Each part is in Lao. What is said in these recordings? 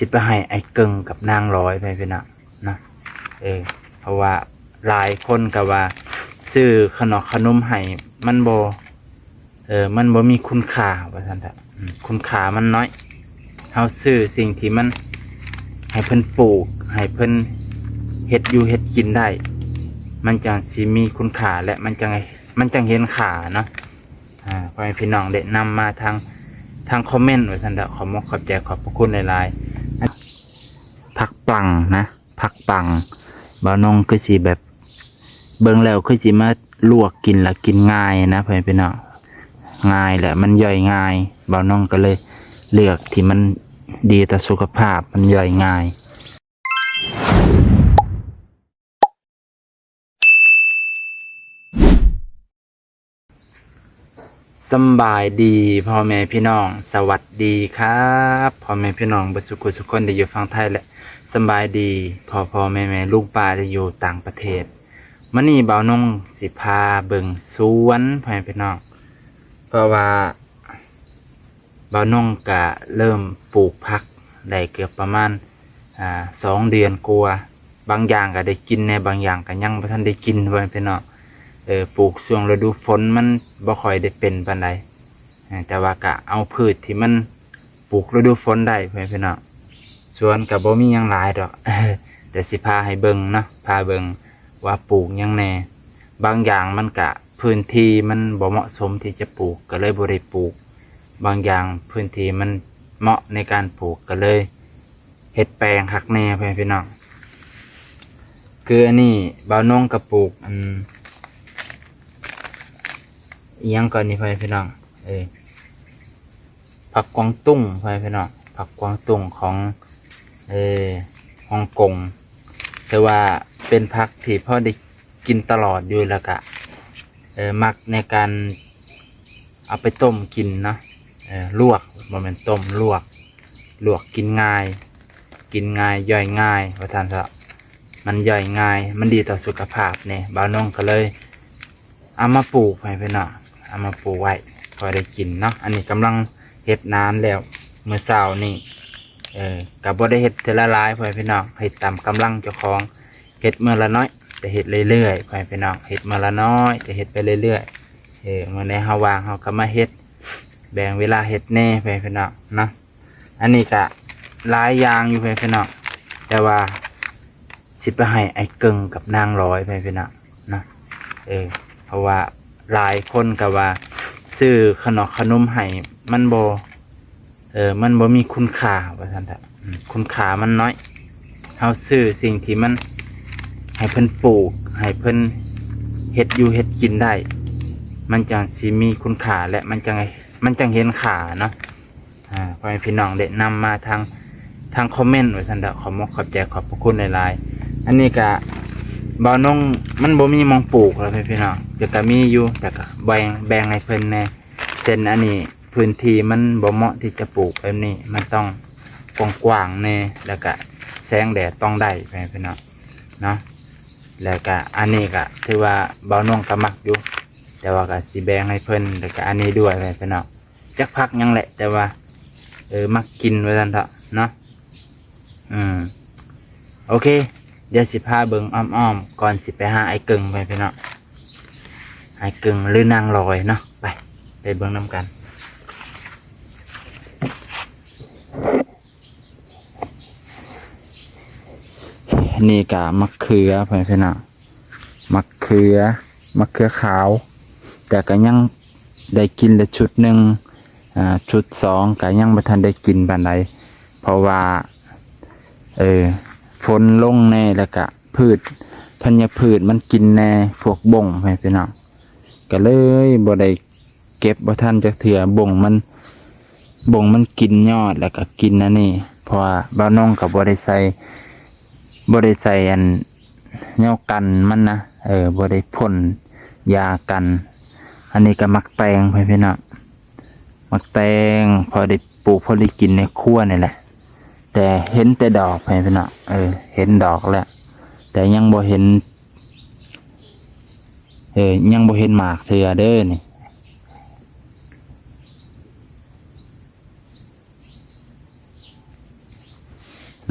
ຊິໄປໃຫ້ອ້າຍເກິ່ງກັບນາງລອຍ ພໍ່ແມ່ພີ່ນ້ອງເນາະ. ເອີ ເພາະວ່າຫຼາຍຄົນກໍວ່າຊື້ຂະໜອກຂະໜົມໃຫ້ມັນບໍ່ ເອີ ມັນບໍ່ມີຄຸນຄ່າວ່າຊັ້ນເຖາະ. ອືມ ຄຸນຄ່າມັນນ້ອຍ. ເຮົາຊື້ສິ່ງທີ່ມັນ ໃຫ້ເພິ່ນປູກ ໃຫ້ເພິ່ນເຮັດຢູ່ເຮັດກິນໄດ້ ມັນຈັ່ງຊິມີຄຸນຄ່າ ແລະ ມັນຈັ່ງ ມັນຈັ່ງເຫັນຄ່າເນາະ. ອາ ພໍ່ແມ່ພີ່ນ້ອງໄດ້ນຳມາທາງ ທາງຄອມເມັນວ່າຊັ້ນເຖາະ. ຂອບມຸກຂອບໃຈ ຂອບພະຄຸນຫຼາຍໆ. ຜັກປັງນະ ຜັກປັງ ບ່າວນົງຄືຊິແບບ ເບິ່ງແລ້ວຄືຊິມາລວກກິນລະກິນງ່າຍນະ ພໍ່ແມ່ພີ່ນ້ອງ, ງ່າຍ ແລະ ມັນຍ່ອຍງ່າຍ. ບ່າວນົງກໍເລີຍເລືອກທີ່ມັນດີຕໍ່ສຸຂະພາບ ມັນຍ່ອຍງ່າຍ. ສຳບາຍດີພໍ່ແມ່ພີ່ນ້ອງ, ສະຫວັດດີຄັບພໍ່ແມ່ພີ່ນ້ອງເບິດສູ່ຜູ້ສູ່ຄົນທີ່ຢູ່ຝັ່ງໄທ ແລະ ສຳບາຍດີພໍ່ໆແມ່ໆລຸງປ້າທີ່ຢູ່ຕ່າງປະເທດ. ມື້ນີ້ບ່າວນົງຊິພາເບິ່ງສວນພໍ່ແມ່ພີ່ນ້ອງ, ເພາະວ່າບ່າວນົງກະເລີ່ມປູກຜັກໄດ້ເກືອບປະມານ ອ່າ ສອງເດືອນກວ່າ. ບາງຢ່າງກໍໄດ້ກິນແດ່ ບາງຢ່າງກໍຍັງບໍ່ທັນໄດ້ກິນ ພໍ່ແມ່ພີ່ນ້ອງ. ເອີ ປູກຊ່ວງລະດູຝົນມັນບໍ່ຄ່ອຍໄດ້ເປັນປານໃດ, ເອີ ແຕ່ວ່າກໍເອົາພືດທີ່ມັນປູກລະດູຝົນໄດ້ ພໍ່ແມ່ພີ່ນ້ອງ. ສວນກໍບໍ່ມີຫຍັງຫຼາຍດອກ ແຕ່ຊິພາໃຫ້ເບິ່ງເນາະ, ພາເບິ່ງວ່າປູກຫຍັງແດ່. ບາງຢ່າງມັນກະພື້ນທີ່ມັນບໍ່ເໝາະສົມທີ່ຈະປູກ ກໍເລີຍບໍ່ໄດ້ປູກ, ບາງຢ່າງພື້ນທີ່ມັນເໝາະໃນການປູກ ກໍເລີຍ ເຮັດແປງຄັກແນ່ ພໍ່ແມ່ພີ່ນ້ອງ. ຄືອັນນີ້ບ່າວນົງກໍປູກ ອັນ ອີ່ຫຍັງກ່ອນນີ້ ພໍ່ແມ່ພີ່ນ້ອງ, ເອີ ຜັກກວາງຕຸ້ງ ພໍ່ແມ່ພີ່ນ້ອງ, ຜັກກວາງຕຸ້ງຂອງ ເອີ ຮົອງກົງ. ຖືວ່າເປັນຜັກທີ່ພໍໄດ້ກິນຕະຫຼອດຢູ່ ແລ້ວກະ ເອີ ມັກໃນການ ເອົາໄປຕົ້ມກິນເນາະ, ເອີ ລວກ ບໍ່ແມ່ນຕົ້ມ ລວກ ລວກກິນງ່າຍ ກິນງ່າຍ ຍ່ອຍງ່າຍວ່າຊັ້ນເຖາະ. ມັນຍ່ອຍງ່າຍ ມັນດີຕໍ່ສຸຂະພາບແດ່. ບ່າວນົງກໍເລີຍເອົາມາປູກໃຫ້ພີ່ນ້ອງ, ເອົາມາປູກໄວ້ພໍໄດ້ກິນເນາະ. ອັນນີ້ກຳລັງເຮັດນານແລ້ວ ມື້ເຊົ້ານີ້ ເອີ ກໍບໍ່ໄດ້ເຮັດເທື່ອລະຫຼາຍ ພໍ່ແມ່ພີ່ນ້ອງ, ເຮັດຕາມກຳລັງເຈົ້າຂອງ. ເຮັດມື້ລະໜ້ອຍ ແຕ່ເຮັດເລື້ອຍໆ ພໍ່ແມ່ພີ່ນ້ອງ, ເຮັດມື້ລະໜ້ອຍ ແຕ່ເຮັດໄປເລື້ອຍໆ. ເອີ ມື້ໃດເຮົາວ່າງ ເຮົາກໍມາເຮັດ, ແບ່ງເວລາເຮັດແດ່ ພໍ່ແມ່ພີ່ນ້ອງເນາະ. ອັນນີ້ກະຫຼາຍຢ່າງຢູ່ ພໍ່ແມ່ພີ່ນ້ອງ, ແຕ່ວ່າຊິໄປໃຫ້ອ້າຍເກິ່ງກັບນາງລອຍ ພໍ່ແມ່ພີ່ນ້ອງເນາະ. ເອີ ເພາະວ່າຫຼາຍຄົນກໍວ່າຊື້ຂະໜອກຂະໜົມໃຫ້ມັນບໍ່ ເອີ ມັນບໍ່ມີຄຸນຄ່າວ່າຊັ້ນເຖາະ. ອືມ ຄຸນຄ່າມັນນ້ອຍ. ເຮົາຊື້ສິ່ງທີ່ມັນ ໃຫ້ເພິ່ນປູກ ໃຫ້ເພິ່ນເຮັດຢູ່ເຮັດກິນໄດ້ ມັນຈັ່ງຊິມີຄຸນຄ່າ ແລະ ມັນຈັ່ງ ມັນຈັ່ງເຫັນຄ່າເນາະ. ອາ ພໍ່ແມ່ພີ່ນ້ອງໄດ້ນຳມາທາງ ທາງຄອມເມັນວ່າຊັ້ນເຖາະ. ຂອບມຸກຂອບໃຈ ຂອບພະຄຸນຫຼາຍໆ. ອັນນີ້ກະບ່າວນົງມັນບໍ່ມີໝ່ອງປູກແລ້ວ ພີ່ນ້ອງ, ແຕ່ກະມີຢູ່ ແຕ່ກະແບ່ງ ແບ່ງໃຫ້ເພິ່ນແດ່. ເຊັ່ນອັນນີ້ ພື້ນທີ່ມັນບໍ່ເໝາະທີ່ຈະປູກແບບນີ້, ມັນຕ້ອງກວ້າງໆແດ່ ແລ້ວກະແສງແດດຕ້ອງໄດ້ ພີ່ນ້ອງເນາະ. ແລ້ວກະອັນນີ້ກະຖືວ່າບ່າວນົງກະມັກຢູ່, ແຕ່ວ່າກະຊິແບ່ງໃຫ້ເພິ່ນ ແລ້ວກະອັນນີ້ດ້ວຍ ພີ່ນ້ອງ. ຈັກຜັກຫຍັງແຫຼະ ແຕ່ວ່າ ເອີ ມັກກິນວ່າຊັ້ນເຖາະເນາະ. ອືມ ໂອເຄ ດຽວຊິພາເບິ່ງອ້ອມໆ ກ່ອນຊິໄປຫາອ້າຍເກິ່ງ ໄປພີ່ນ້ອງ, ອ້າຍເກິ່ງ ຫຼື ນາງລອຍເນາະ. ໄປ ໄປເບິ່ງນຳກັນ. ນີ້ກະໝາກເຂືອ ພໍ່ແມ່ພີ່ນ້ອງ, ໝາກເຂືອ ໝາກເຂືອຂາວ, ແຕ່ກະຍັງໄດ້ກິນແຕ່ຊຸດໜຶ່ງ, ອາ ຊຸດສອງກະຍັງບໍ່ທັນໄດ້ກິນປານໃດ ເພາະວ່າ ເອີ ຝົນລົງແດ່ ແລ້ວກະພືດ ທັນຍະພືດມັນກິນແດ່ ພວກບົ້ງ ພໍ່ແມ່ພີ່ນ້ອງ, ກະເລີຍບໍ່ໄດ້ ເກັບບໍ່ທັນຈັກເທື່ອ. ບົ້ງມັນ ບົ້ງມັນກິນຍອດ ແລ້ວກໍກິນອັນນີ້ ເພາະວ່າບ່າວນົງກໍບໍ່ໄດ້ໃສ່ ບໍ່ໄດ້ໃສ່ອັນແນວກັນມັນນະ, ເອີ ບໍ່ໄດ້ພົ່ນຢາກັນ. ອັນນີ້ກໍໝາກແຕງ ພໍ່ແມ່ພີ່ນ້ອງ, ໝາກແຕງພໍໄດ້ປູກ ພໍໄດ້ກິນໃນຄົວນີ້ແຫຼະ, ແຕ່ເຫັນແຕ່ດອກ ພໍ່ແມ່ພີ່ນ້ອງ, ເອີ ເຫັນດອກແລ້ວ ແຕ່ຍັງບໍ່ເຫັນ ເອີ ຍັງບໍ່ເຫັນໝາກເທື່ອເດີນີ້.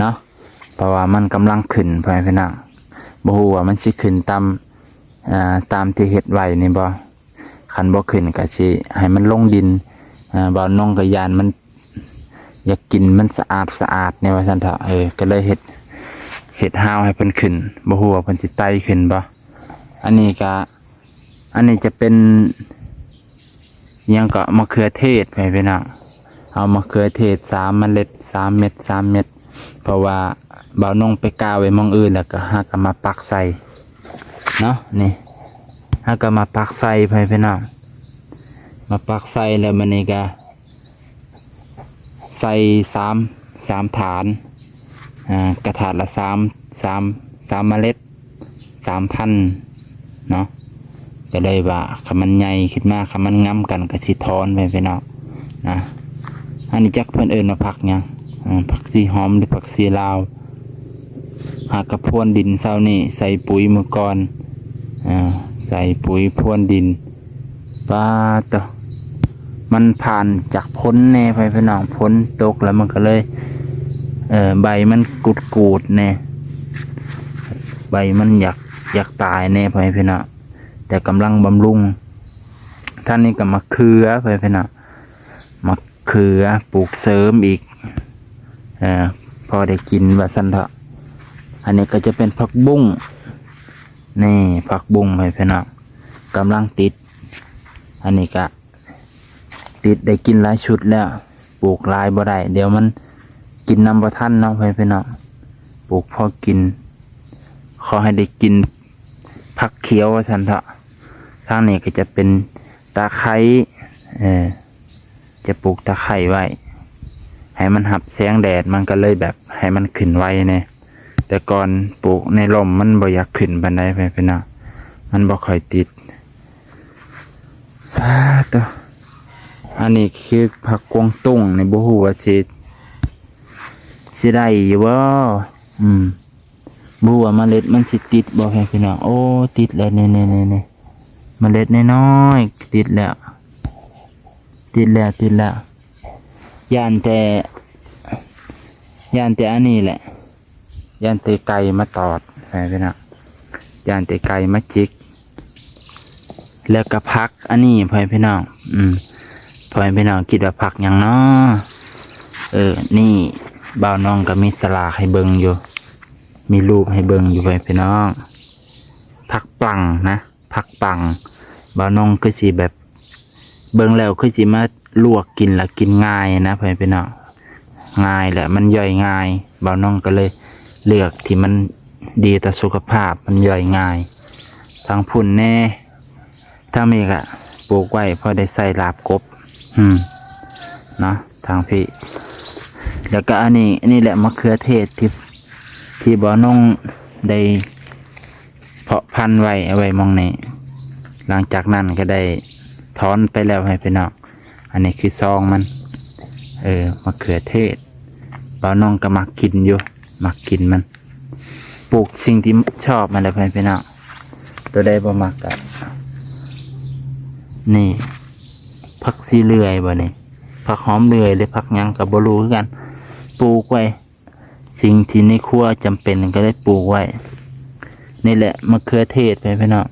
ເນາະ ເພາະວ່າມັນກຳລັງຂຶ້ນ ພໍ່ແມ່ພີ່ນ້ອງ. ບໍ່ຮູ້ວ່າມັນຊິຂຶ້ນຕາມ ເອີ່ ຕາມທີ່ເຮັດໄວ້ນີ້ບໍ່? ຄັນບໍ່ຂຶ້ນກໍຊິໃຫ້ມັນລົງດິນ. ເອີ່ ບ່າວນົງກໍຢ້ານມັນຢາກກິນມັນສະອາດໆ ແນວວ່າຊັ້ນເຖາະ. ເອີ ກໍເລີຍເຮັດ ເຮັດຮາວໃຫ້ເພິ່ນຂຶ້ນ. ບໍ່ຮູ້ວ່າເພິ່ນຊິໄຕ່ຂຶ້ນບໍ່? ອັນນີ້ກໍ ອັນນີ້ຈະເປັນ ຫຍັງເກາະ ມະເຂືອເທດ ພໍ່ແມ່ພີ່ນ້ອງ. ເອົາມະເຂືອເທດສາມເມລັດ ສາມເມັດ ສາມເມັດ ເພາະວ່າບ່າວນົງໄປກ້າໄວ້ໝ່ອງອື່ນ ແລ້ວກໍຫາກໍມາປັກໃສ່ເນາະ. ນີ້ ຫາກໍມາປັກໃສ່ ພໍ່ແມ່ພີ່ນ້ອງ. ມາປັກໃສ່ແລ້ວ ບາດນີ້ກໍ ໃສ່ສາມ ສາມຖານ ອ່າ ກະຖາດລະສາມ ສາມ ສາມເມລັດ ສາມພັນເນາະ. ກໍເລີຍວ່າຄັນມັນໃຫຍ່ຂຶ້ນມາ ຄັນມັນງຳກັນກໍຊິຖອນໄປພີ່ນ້ອງນະ. ອັນນີ້ຈັກເພິ່ນເອີ້ນວ່າຜັກຫຍັງ ເອີ່ ຜັກຊີຫອມ ຫຼື ຜັກຊີລາວ. ຫາກະພຣວນດິນເຊົ້ານີ້ ໃສ່ປຸຍມື້ກ່ອນ ເອີ ໃສ່ປຸຍພຣວນດິນ. ປາດໂທ້ ມັນຜ່ານຈາກຝົນແດ່ ພໍ່ແມ່ພີ່ນ້ອງ. ຝົນຕົກແລ້ວມັນກໍເລີຍ ເອີ ໃບມັນກູດໆແດ່ ໃບມັນຢາກ ຢາກຕາຍແດ່ ພໍ່ແມ່ພີ່ນ້ອງ. ແຕ່ກຳລັງບຳລຸງ. ທາງນີ້ກໍໝາກເຂືອ ພໍ່ແມ່ພີ່ນ້ອງ. ໝາກເຂືອ ປູກເສີມອີກ ເອີ ພໍໄດ້ກິນວ່າຊັ້ນເຖາະ. ອັນນີ້ກໍຈະເປັນຜັກບຸ້ງ. ນີ້ ຜັກບຸ້ງ ໃຫ້ພີ່ນ້ອງ ກຳລັງຕິດ. ອັນນີ້ກະຕິດໄດ້ກິນຫຼາຍຊຸດແລ້ວ. ປູກຫຼາຍບໍ່ໄດ້ ດຽວມັນກິນນຳບໍ່ທັນເນາະ ໃຫ້ພີ່ນ້ອງ. ປູກພໍກິນ ຂໍໃຫ້ໄດ້ກິນຜັກຂຽວວ່າຊັ້ນເຖາະ. ທາງນີ້ກໍຈະເປັນຕາໄຄ ເອີ ຈະປູກຕາໄຄໄວ້ ໃຫ້ມັນຮັບແສງແດດ ມັນກໍເລີຍແບບໃຫ້ມັນຂຶ້ນໄວແດ່. ແຕ່ກ່ອນປູກໃນລົມມັນບໍ່ຢາກຂຶ້ນປານໃດ ພີ່ນ້ອງ ມັນບໍ່ຄ່ອຍຕິດ. ປາດໂທ້ ອັນນີ້ຄືຜັກກວາງຕຸ້ງນີ້ ບໍ່ຮູ້ວ່າຊິ ຊິໄດ້ຢູ່ບໍ່? ອືມ ບໍ່ຮູ້ວ່າເມລັດມັນຊິຕິດບໍ່ ພີ່ນ້ອງ. ໂອ້ ຕິດແລ້ວ ນີ້ໆໆໆ ເມລັດນ້ອຍໆ ຕິດແລ້ວ ຕິດແລ້ວ ຕິດແລ້ວ. ຢ້ານແຕ່ ຢ້ານແຕ່ອັນນີ້ແຫຼະ ຢ້ານແຕ່ໄກ່ມາຕອດ ພໍ່ແມ່ພີ່ນ້ອງ ຢ້ານແຕ່ໄກ່ມາຈິກ. ແລ້ວກໍຜັກອັນນີ້ ພໍ່ແມ່ພີ່ນ້ອງ ອືມ ພໍ່ແມ່ພີ່ນ້ອງຄິດວ່າຜັກຫຍັງເນາະ? ເອີ ນີ້ ບ່າວນ້ອງກໍມີສະຫຼາກໃຫ້ເບິ່ງຢູ່ ມີຮູບໃຫ້ເບິ່ງຢູ່ ພໍ່ແມ່ພີ່ນ້ອງ. ຜັກປັງນະ ຜັກປັງ ບ່າວນ້ອງຄືຊິແບບ ເບິ່ງແລ້ວຄືຊິມາລວກກິນລະກິນງ່າຍນະ ພໍ່ແມ່ພີ່ນ້ອງ ງ່າຍ ແລະມັນຍ່ອຍງ່າຍ. ບ່າວນ້ອງກໍເລີຍເລືອກທີ່ມັນດີຕໍ່ສຸຂະພາບ ມັນຍ່ອຍງ່າຍ. ທາງພຸ້ນແດ່ ທາງນີ້ກະປູກໄວ້ພໍໄດ້ໃສ່ລາບກົບ ອືມ ເນາະ ທາງພີ້. ແລ້ວກະອັນນີ້ ອັນນີ້ແຫຼະ ມະເຂືອເທດທີ່ ທີ່ບ່າວນ້ອງໄດ້ ເພາະພັນໄວ້ເອົາໄວ້ໝ່ອງນີ້. ຫຼັງຈາກນັ້ນກໍໄດ້ຖອນໄປແລ້ວໃຫ້ພີ່ນ້ອງ. ອັນນີ້ຄືຊອງມັນ ເອີ ມະເຂືອເທດ ບ່າວນ້ອງກໍມັກກິນຢູ່ ມັກກິນມັນ. ປູກສິ່ງທີ່ຊອບຫັ້ນແຫຼະໃຫ້ພີ່ນ້ອງ. ຕົວໃດບໍ່ມັກກໍ ນີ້ ຜັກຊີເລື່ອຍບໍ່ນີ້ ຜັກຫອມເລື່ອຍ ຫຼື ຜັກຫຍັງກໍບໍ່ຮູ້ຄືກັນ ປູກໄວ້. ສິ່ງທີ່ໃນຄົວຈຳເປັນກໍໄດ້ປູກໄວ້. ນີ້ແຫຼະ ມະເຂືອເທດ ພີ່ນ້ອງ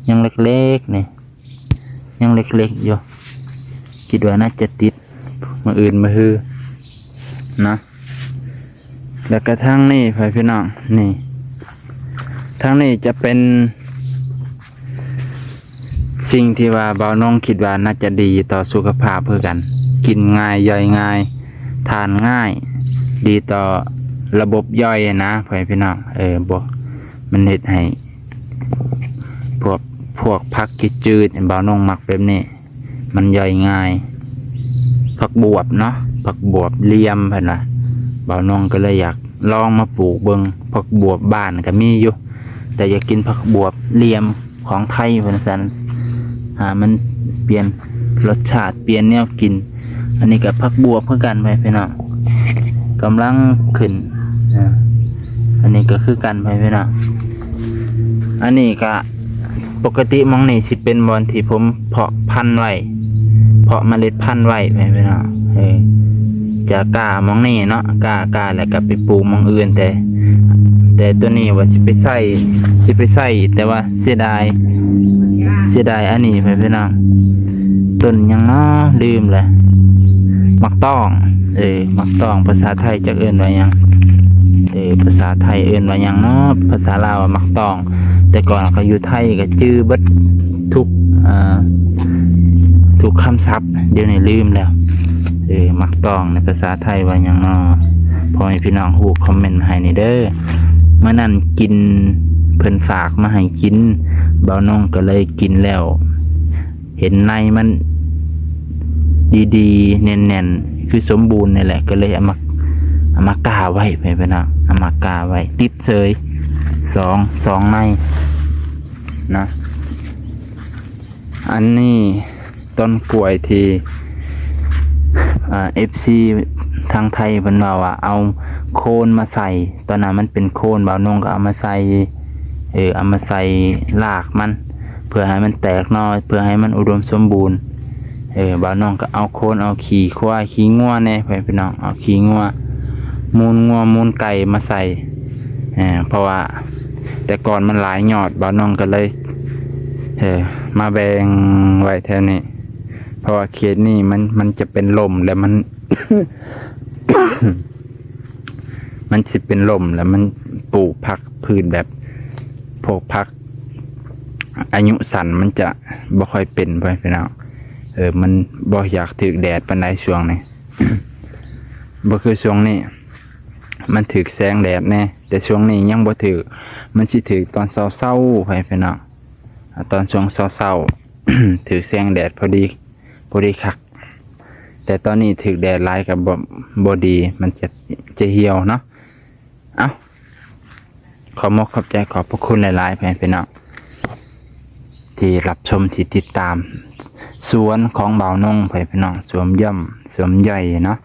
ຍັງເລັກໆ ນີ້ ຍັງເລັກໆ ຢູ່ ຄິດວ່າໜ້າຈະຕິດມື້ອື່ນມື້ຮືນະ. ແລ້ວກໍທາງນີ້ ພີ່ນ້ອງ ນີ້ ທາງນີ້ຈະເປັນ ສິ່ງທີ່ວ່າບ່າວນ້ອງຄິດວ່າໜ້າຈະດີຕໍ່ສຸຂະພາບຄືກັນ ກິນງ່າຍ ຍ່ອຍງ່າຍ ທານງ່າຍ ດີຕໍ່ລະບົບຍ່ອຍນະ ພໍ່ແມ່ພີ່ນ້ອງ. ເອີ ບໍ່ ມັນເຮັດໃຫ້ພວກ ພວກຜັກຈືດໆ ບ່າວນ້ອງມັກແບບນີ້ ມັນຍ່ອຍງ່າຍ. ຜັກບວບເນາະ ຜັກບວບລຽມເພິ່ນວ່າ ບ່າວນ້ອງກໍເລີຍຢາກລອງມາປູກເບິ່ງ. ຜັກບວບບ້ານກໍມີຢູ່ ແຕ່ຢາກກິນຜັກບວບລຽມຂອງໄທເພິ່ນວ່າຊັ້ນ ຫາມັນປ່ຽນລົດຊາດ ປ່ຽນແນວກິນ. ອັນນີ້ກໍຜັກບວບຄືກັນ ພີ່ນ້ອງ ກຳລັງຂຶ້ນ. ອາ ອັນນີ້ກໍຄືກັນ ພີ່ນ້ອງ ອັນນີ້ກໍ ປົກກະຕິໝ່ອງນີ້ຊິເປັນບ່ອນທີ່ຜົມເພາະພັນໄວ້ ເພາະເມລັດພັນໄວ້ ພີ່ນ້ອງ ເອີ ເພ ຈະກ້າໝ່ອງນີ້ເນາະ ກ້າ ກ້າແລ້ວກໍໄປປູກໝ່ອງອື່ນ ແຕ່ ແຕ່ໂຕນີ້ວ່າຊິໄປໃສ່ ຊິໄປໃສ່ ແຕ່ວ່າເສຍດາຍ ເສຍດາຍອັນນີ້ ພໍ່ແມ່ພີ່ນ້ອງ ຕົ້ນຫຍັງເນາະ ລືມແລ້ວ ໝາກຕ້ອງ ເອີ ໝາກຕ້ອງ ພາສາໄທຈັກເອີ້ນວ່າຫຍັງ ເອີ ພາສາໄທເອີ້ນວ່າຫຍັງເນາະ ພາສາລາວວ່າໝາກຕ້ອງ ແຕ່ກ່ອນເຮົາຢູ່ໄທກໍຈື່ເບິດທຸກ ອ່າ ທຸກຄຳສັບ ດຽວນີ້ລືມແລ້ວ ເອີ ໝາກຕ້ອງໃນພາສາໄທວ່າຫຍັງເນາະ ພໍ່ແມ່ພີ່ນ້ອງຮູ້ຄອມເມັນມາໃຫ້ແດ່ເດີ. ມື້ນັ້ນກິນ ເພິ່ນຝາກມາໃຫ້ກິນ ບ່າວນົງກໍເລີຍກິນແລ້ວ ເຫັນໃນມັນດີໆ ແໜ້ນໆ ຄືສົມບູນນີ້ແຫຼະ ກໍເລີຍເອົາມາ ເອົາມາກ້າໄວ້ ພໍ່ແມ່ພີ່ນ້ອງ ເອົາມາກ້າໄວ້ ຕິດເສີຍ ສອງ ສອງໃນເນາະ. ອັນນີ້ຕົ້ນກ້ວຍທີ່ ອ່າ ເອັຟຊີທາງໄທເພິ່ນເວົ້າວ່າເອົາໂຄນມາໃສ່ ຕອນນັ້ນມັນເປັນໂຄນ ບ່າວນົງກໍເອົາມາໃສ່ ເອີ ເອົາມາໃສ່ລາກມັນ ເພື່ອໃຫ້ມັນແຕກໜໍ່ ເພື່ອໃຫ້ມັນອຸດົມສົມບູນ ເອີ ບ່າວນົງກໍເອົາໂຄນ ເອົາຂີ້ຄວາຍ ຂີ້ງົວແດ່ ພໍ່ແມ່ພີ່ນ້ອງ ເອົາຂີ້ງົວ ມູນງົວ ມູນໄກ່ມາໃສ່ ເອີ ເພາະວ່າແຕ່ກ່ອນມັນຫຼາຍຍອດ ບ່າວນົງກໍເລີຍ ເອີ ມາແບ່ງໄວ້ແຖວນີ້ ເພາະວ່າເຂດນີ້ມັນ ມັນຈະເປັນລົມ ແລະມັນ ມັນຊິເປັນລົມ ແລ້ວມັນປູກຜັກພືດແບບ ພວກຜັກອາຍຸສັ້ນມັນຈະບໍ່ຄ່ອຍເປັນ ພໍ່ແມ່ພີ່ນ້ອງ ເອີ ມັນບໍ່ຢາກຖືກແດດປານໃດຊ່ວງນີ້ ບໍ່ຄືຊ່ວງນີ້ ມັນຖືກແສງແດດແດ່ ແຕ່ຊ່ວງນີ້ຍັງບໍ່ຖືກ ມັນຊິຖືກຕອນເຊົ້າໆ ພໍ່ແມ່ພີ່ນ້ອງ ຕອນຊ່ວງເຊົ້າໆ ຖືກແສງແດດພໍດີ ພໍດີຄັກ ແຕ່ຕອນນີ້ຖືກແດດຫຼາຍກໍບໍ່ ບໍ່ດີ ມັນຈະ ຈະຫ່ຽວເນາະ. ເອົ້າ ຂໍຂອບອົກຂອບໃຈ ຂອບພະຄຸນຫຼາຍໆ ພໍ່ແມ່ພີ່ນ້ອງ ທີ່ຮັບຊົມ ທີ່ຕິດຕາມສວນຂອງບ່າວນົງ ພໍ່ແມ່ພີ່ນ້ອງ ສວນຍ່ອມ ສວນຍ່ອຍເນາະ.